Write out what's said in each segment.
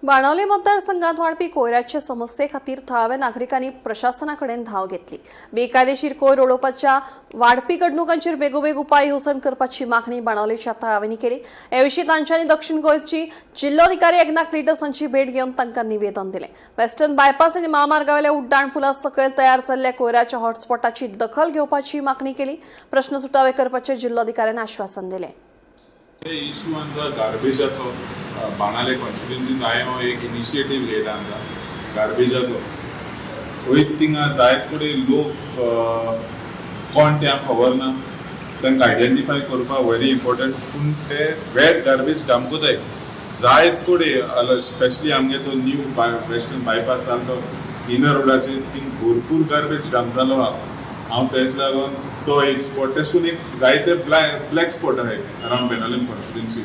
बाणावले मतदारसंघात वाढपी कोयराचे समस्ये खातीर थळाव्या नागरिकांनी प्रशासना कडेन धांव घेतली. बेकायदेशीर कोयर उडोवपाच्या वाढपी घडणुकांचेर बेगोबेग उपाय येवजण करपाची मागणी बाणावलेच्या थळाव्यांनी केली. हे विशीं तांच्यांनी दक्षिण गोंयची जिल्लोधिकारी एग्ना क्लिटस हांची भेट घेवन तांकां निवेदन दिलें. वेस्टर्न बायपास आनी म्हामार्गावेल्या उड्डाण पुला सकयल तयार जाल्ल्या कोयराच्या हॉटस्पॉटाची दखल घेवपाची मागणी केली. प्रश्न सुटावे करपाचें जिल्लोधिकाऱ्यान आश्वासन दिलें. इशू आमचा गार्बेजाचो. बाणाले कॉन्स्टिट्युन्सीन हांवें हो एक इनिशिएटीव घेयला आमकां गार्बेजाचो. वयत थिंगा जायत कडेन लोक कोण ते आमकां खबर ना. तांकां आयडेंटिफाय करपाक व्हेरी इम्पॉर्टंट, पूण ते वेट गार्बेज डंप कोताय जायत कडेन. स्पेशली आमगे तो न्यू वेस्टर्न बायपास जालो तो इनर रोडाचेर, थिंग भरपूर गार्बेज डंप जालो आहा. हांव तेज लागून तो एक स्पॉट, तेश कोन्न एक जायते ब्लॅक स्पॉट आहाय around Benaulim constituency.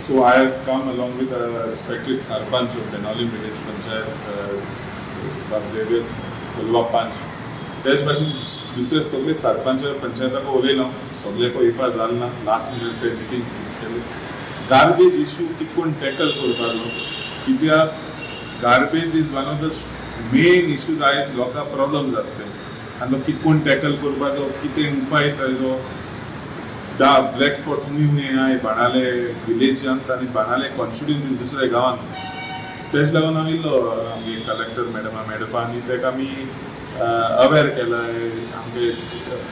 So I have come along with respected Sarpanch of Benaulim village panchayat, Babu Xavier Kolwa Panch. तेच भाशेन दुसरे सगळे सरपंच पंचायताक उलयलो. सगळे येवपा जालें ना. लास्ट मिनट ते मिटींग फिक्स केली. गार्बेज इशू कितें कोण टॅकल करपाचो, कित्याक garbage is one of the main issues. आयज लोकांक प्रॉब्लम जाता ते आनी तो कितें कोण टॅकल करपाचो, कितें उपाय ताजो. दा ब्लॅक स्पॉट खंय खंय आहाय बाणाले विलेजांत आनी बाणाले कॉन्स्टिट्युन्सी दुसऱ्या गांवांत, तेज लागून हांव येयल्लो आमगे कलेक्टर मॅडमा मेळपा आनी ताका आमी अवेर केला आमगे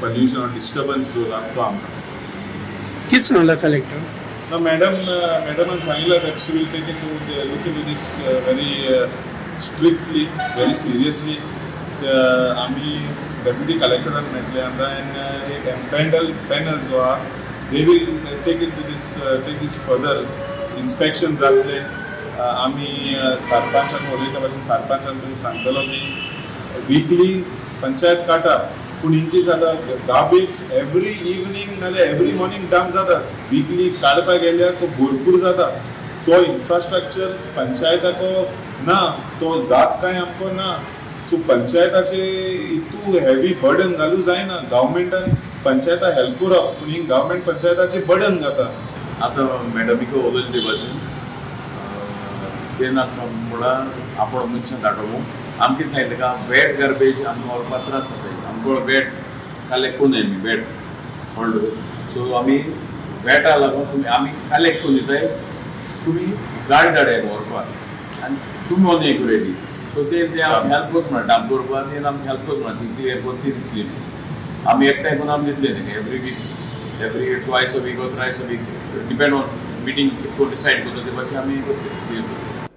पॉल्युशन डिस्टर्बन्स जो जाता तो आमकां. कित सांगला कलेक्टर? ना, मॅडम, मॅडमान सांगितलं that she will take into look into this very strictly, very seriously. आमी डेप्युटी कलेक्टरान मेळटले आमकां आनी एक एम्पॅनल पॅनल जो आहा, they will take this further. Inspection जातलें. आमी सरपंचान उलयता भाशेन सरपंचान तुमकां सांगतलो की विकली पंचायत काडटा, पूण हिंग जाता, गार्बेज एवरी इवनींग नाल्यार एवरी मॉर्निंग डंप जाता. विकली काडपाक गेल्यार तो भरपूर जाता. तो इन्फ्रास्ट्रक्चर पंचायताको ना, तो जात काय आमकां ना. सो पंचायताचे इतू हेवी बर्डन घालूं जायना. गव्हर्मेंटान पंचायता हेल्प करप, पूण हिंग गव्हर्मेंट पंचायताचे बर्डन घाता. आतां मॅडमीक उलयले ते भाशेन तेन्ना म्हणल्यार आपण मनशां धाडोवं. आमकां कितें सांगितलें का वेट गार्बेज आमकां व्हरपाक त्रास जाता. आमकां वेट कलेक्ट करून आमी वेट होल्ड. सो आमी वेटा लागून तुमी आमी कलेक्ट करून दिताय, तुमी गाडी धाडाय व्हरपाक आनी तुमी वचून हें करूया ती. सो ते ते हेल्प करता म्हणटा, डंप करपाक ते आमकां हेल्प करता म्हणटा. ती क्लियर करून ती दितली. आमी एकठांय करून आमी दितले तेका every week, every twice a week or thrice a week, depend on meeting कितको डिसायड करता ते भाशेन आमी करतले, क्लियर करतले.